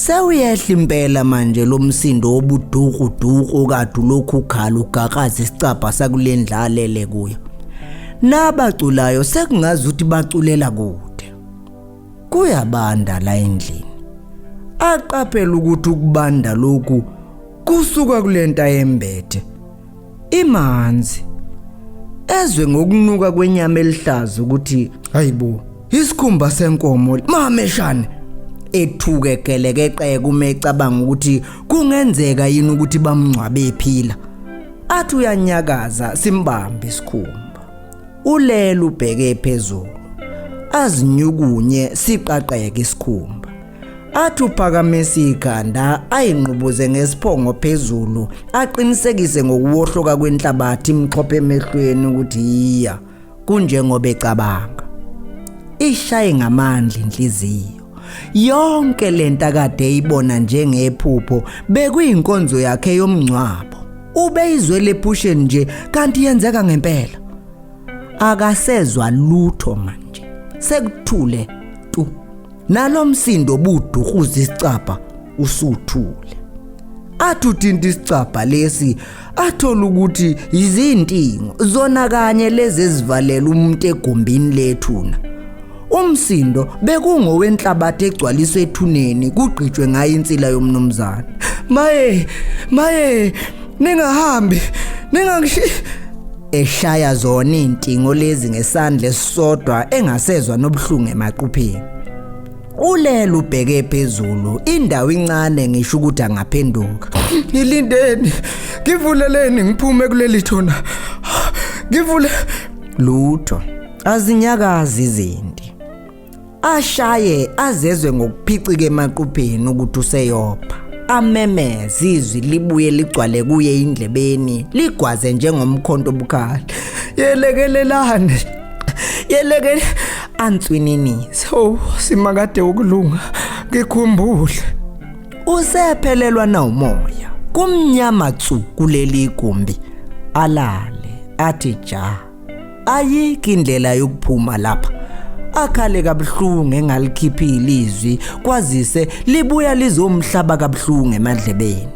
Sewuyehla impela manje lo msindo wobuduku duku kade ulokhu ukhala ugakaza isicabha sakule ndlalele kuyo. Nabaculayo sekungazi ukuthi baculela kude. Kuyabanda la endlini. Aqaphela ukuthi ukubanda lokhu kusuka kulento ayembethe. Imanzi. Ezwe ngokunuka kwenyama elihlaza ukuthi hayibo isikhumba senkomo mameshane ethuke gelekeqeke uma ecabanga ukuthi kungenzeka yini ukuthi bamngcwabe ephila. Athi uyanyakaza simbambe isikhumba. Ulele ubheke phezulu. Azinyukunye siqaqeke isikhumba. Athi uphakamisa ikhanda ayinqubuze ngesiphongo phezulu aqinisekise ngokuwohloka kwenhlabathi imxhophe emehlweni ukuthi iya kunjengoba ecabanga. Ishaye ngamandla inhliziyo. Yonke lento akade eyibona njengephupho bekuyinkonzo yakhe yomngcwabo. Ubeyizwele ephusheni nje kanti yenzeka ngempela. Akasezwa lutho manje. Sekuthule tu. Nalomsindo obudukuza isicabha usuthule. Athi uthinta isicabha lesi athola ukuthi izintingo zona kanye lezi ezivalela umuntu egumbini lethuna. Umsindo bekungowenhlabathi egcwaliswe ethuneni kugqitshwe ngayo insila yomnumzane. Maye, maye, ningahambi, ningangishi eshaya zona izintingo lezi ngesandla esisodwa engasezwa nobuhlungu emaqupheni. Ulele ubheke phezulu, indawo incane ngisho ukuthi angaphenduka. Ngilindeni, ngivuleleni ngiphume kuleli thuna. Ngivule lutho. Azinyakazi izinti. Ashaye azezwe ngokuphicika emaqupheni ukuthi useyopha. Amemeze izwi libuye ligcwale kuye indlebeni ligwaze njengomkhonto obukhali. Yelekelelani. Yelekele answininise. Oh, simakade ukulunga. Ngikhumbule. Usephelelwa na umoya. Kumnyama tsu kuleli gumbi. Alale athi ja. Ayikho indlela yokuphuma lapha. Akhale kabuhlungu engalikhiphile izwi kwazise libuya lizomhlaba kabuhlungu emadlebeni.